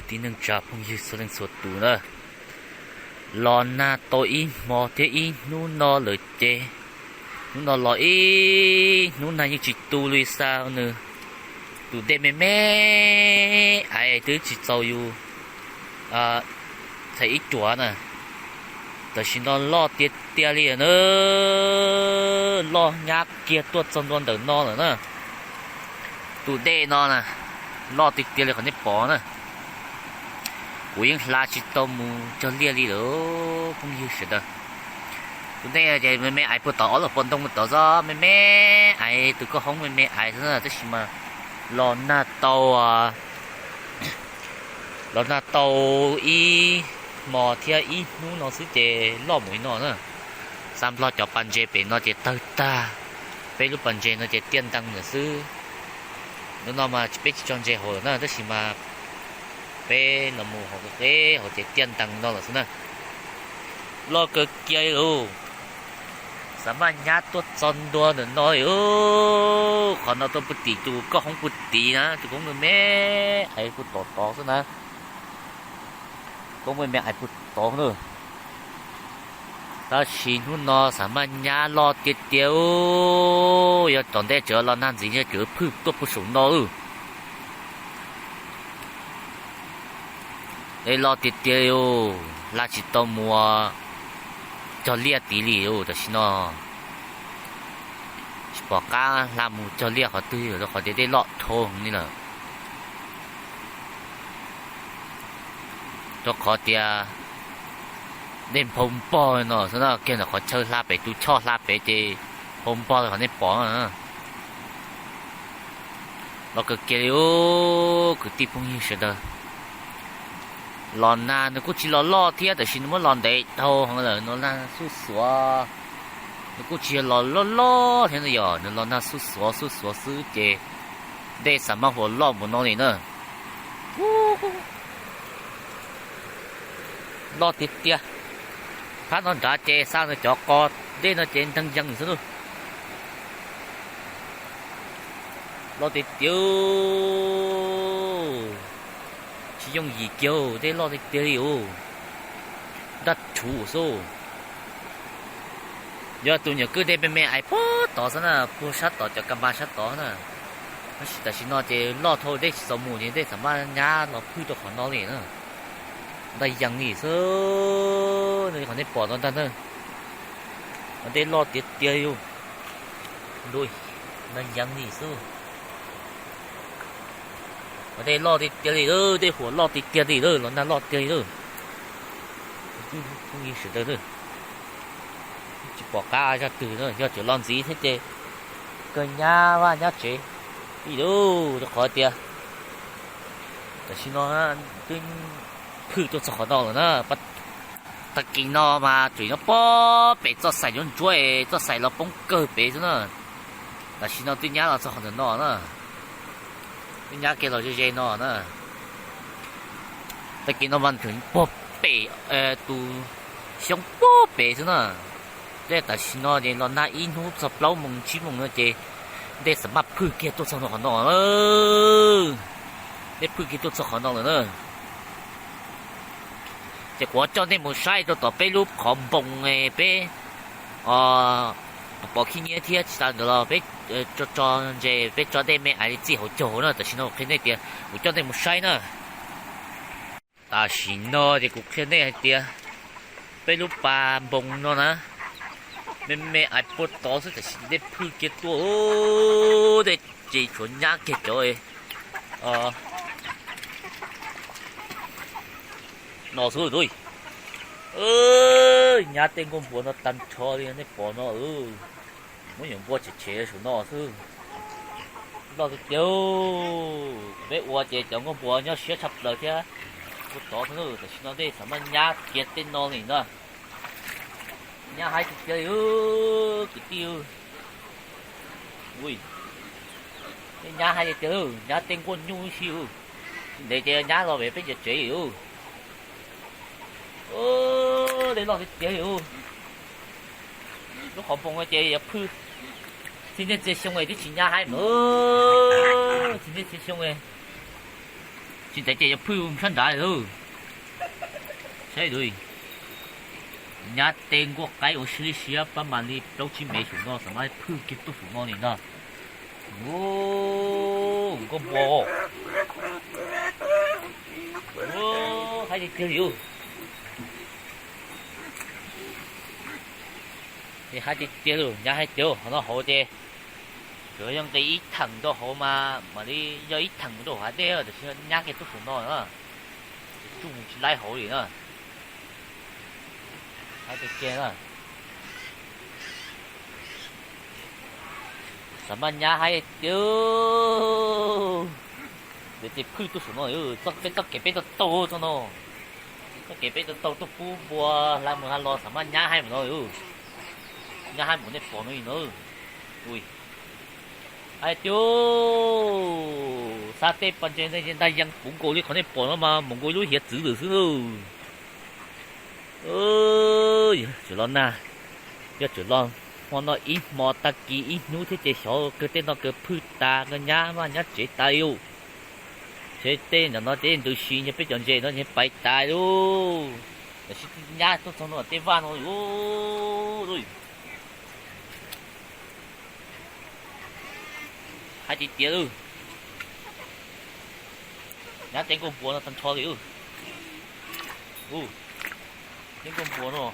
Tib neeg tsa phooj ywg txhua leej txhua tus na, los nag tau ib hmo thiab ib hnub no lawm ces, hnub no los ib hnub nag yeej tsis tu li xa nws. Tus dej me me aiv twb tsis txaus yus txhais ib ruam na. Tam sim no loj tiag tiag li na, loj nyab kiag tuaj txog ntua ntawm no lawm na. Tus dej no na, loj tiag tiag li qhov nej pom na. Kuv yeej hla tsis tau mus cog liaj li lawm phooj ywg sawv daws. Tus dej ces me me aiv puag tod, ob lub pas ntoo puag tod xwb, me me aiv, tus koj hoob me me aiv xwb na, tab sis mas los nag tau los nag tau ib hmo thiab ib hnub no xwb ces loj mus li no na. Xa Nplog cov pas ntses pem no ces tawg tag, peb lub pas ntses no ces tiaj ntees lawm xwb. Hnub no mas peb tsis tso ntses hauv lawm na, tab sis mas peb los mus hauv qeb hauv ces tiaj ntees no lawm xwb na. Loj kawg kiag li lauj. Xav maj nyab tuaj txog ntua ntawm no li. Qhov no tuaj puag tim tus koj hoob puag tim na, tus koj hoob me me aiv puag tod tod xwb na. Koj hoob me me aiv puag tod na. Tab sis hnub no xav maj nyab loj tiag tiag, yog tom ntej tseem los nag ntxiv ces tseem phwj tuaj puag saum no lawm. Dej loj tiag tiag li, hla tsis tau mus cog liaj tid li tam sim no. Tsis pom qab hla mus cog liaj qhov twg rau qhov tias dej loj dhau heev li lawm. Rau qhov tias dej nphau npog no xwb na, kiag ntawm qhov chaw hla pem, tus choj hla pem ces nphau npog li qhov nej pom. Loj kawg kiag li, kwv tij phooj ywg sawv daws. Los nag nws kuj tsis los loj thiab, tab sis nws muab los ntev dhau heev lawm, los nag xuj xuav. Nws kuj tsis yog los loj loj thiab no, yog nws los nag xuj xuav xuj xuav xwb ces dej xav maj huam loj npaum no li na. Loj tiag tiag. Phab no nrad ces xa nws cov qos dej no ces nteeg yees xwb lauj. Loj tiag tiag. Tsis yooj yim kiag, dej loj tiag tiag li os. Nraj rhuv xwb. Yog tus nyuam kwj dej me me aiv puag tod xwb na, puag sab tod cov ka npas sab tod na. Tab sis tam sim no ces loj dhau dej tsis txaus mus ces dej xav maj nyab los phwj rau qhov no li na. Nteeg yees li xwb, qhov nej pom no ntag na. Dej loj tiag tiag li. Nteeg yees li xwb. Dej loj tiag tiag li, dej huam loj tiag tiag li, los nag loj tiag li. Phooj ywg sawv daws, tsis pom qab zaj twg na, yog tseem los ntxiv thiab ces kawg nyab vaj nyab tsev li lauj, rau qhov tias tam sim no twb phwj tuaj txog qhov no lawm na. Tag kis no mas tseem nyob pob pem txoj xaim ntsuab ntsuab, txoj xaim los poob kawg pem xwb na. Tam sim no twb nyab los txog qhov ntawm no na, twb nyab kiag los ze ze no na. Tag kis no mas tseem puag pem tus xyoob puag pem xwb na. Tej tam sim no ces los nag ib hnub txog plaub moos tsib moos no ces dej xav maj phwj kiag tuaj txog qhov no. Dej phwj kiag tuaj txog qhov no lawm na. Ces kuv coj nej mus saib rau tom peb lub qhov npoo, peb pom khib nyiab thiab tsis tas ntawd los peb tso ntses, peb tso dej me aiv li txij hauv caug na. Tam sim no kuv qhia nej tias kuv coj nej mus saib na. Tam sim no ces kuv qhia nej hais tias peb lub pas npoo no na, me me aiv puag tod xwb, tam sim dej phwj kiag tuaj, dej ces tshuav nyab kiag cov no xwb. Nyab tej nkuaj npua no tag nrho li nej pom no. Muab nyuam npua tshem tshem saum no xwb. Loj tiag tiag. Peb ua ces cov nkuaj npua nyob siab tshaj plaws thiab. Puag tod xwb, tam sim no dej xav maj nyab kiag tej no li na. Nyab haib tiag tiag li kwv tij. Nyab haib tiag tiag, nyab tej nkuaj nyuj ib si. Ntev ces nyab los pem peb cov tsev li. Dej loj tiag tiag li. Lub qhov npoo no ces yuav phwj txhia niaj txhia xyoo twb tsis nyab haib mas. Txhia niaj txhia xyoo Tsis ntev ces yuav phwj sab nrad lawm. Saib, nyab tej nkuaj qaib ua siab li siab, pab mas li plaub tsib mev saum no xam maj phwj kiag tuaj saum no li ntag. Nkauj npua, haib tiag tiag li. Ces haib tiag tiag li, nyab haib tiag. Qhov no hauv ces tsuas yog nqis ib theem rau hauv mas mam li yog ib theem mus rau hauv hav dej, tiam sis nyab kiag tuaj saum no na, tsuj mus tsis laib hauv li na. Haib tiag tiag na. Xam maj nyab haib tiag. Ces phwj tuaj saum no, peb txoj kev peb tau taug txog no, txoj kev peb tau taug tuaj pub npua hla mus hla los xam maj nyab haib npaum no. Nyab haib npaum nej pom no li no. Ui, haib tiag. Xav tej pas ntses ntag yees puv nkaus li qhov nej pom no mas mus nkaus lub hiav txwv lawm xwb lauj. Tseem los nag, yog tseem los hmo no ib hmo tag kis ib hnub thiab ces xyov kawg tej no kawg phwj tas, kawg nyab vaj nyab tsev tas li lauj. Ces tej ntawm no ces ntws si, peb cov ntses no ces pais tas lauj. Tab sis nyab tuaj txog no tej vaj no lauj. Haib tiag tiag lauj. Nyab tej nkuaj npua no tag nrho li. Nyab nkuaj npua no,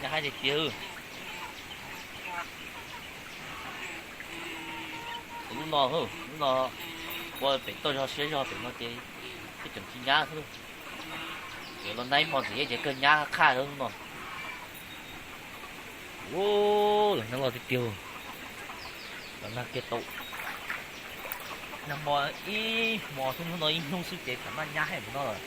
nyab haib tiag tiag. Lub no, lub no ua pem toj zog siab zog pem no ces peb tseem tsis nyab xwb. Ces los nag ib hmo ntxiv ces kawg nyab qhaj lub no. Los nag loj tiag tiag. Los nag kiag tau nag hmo ib hmo xwb, hnub no ib hnub xwb ces xam maj nyab haib npaum no lawm.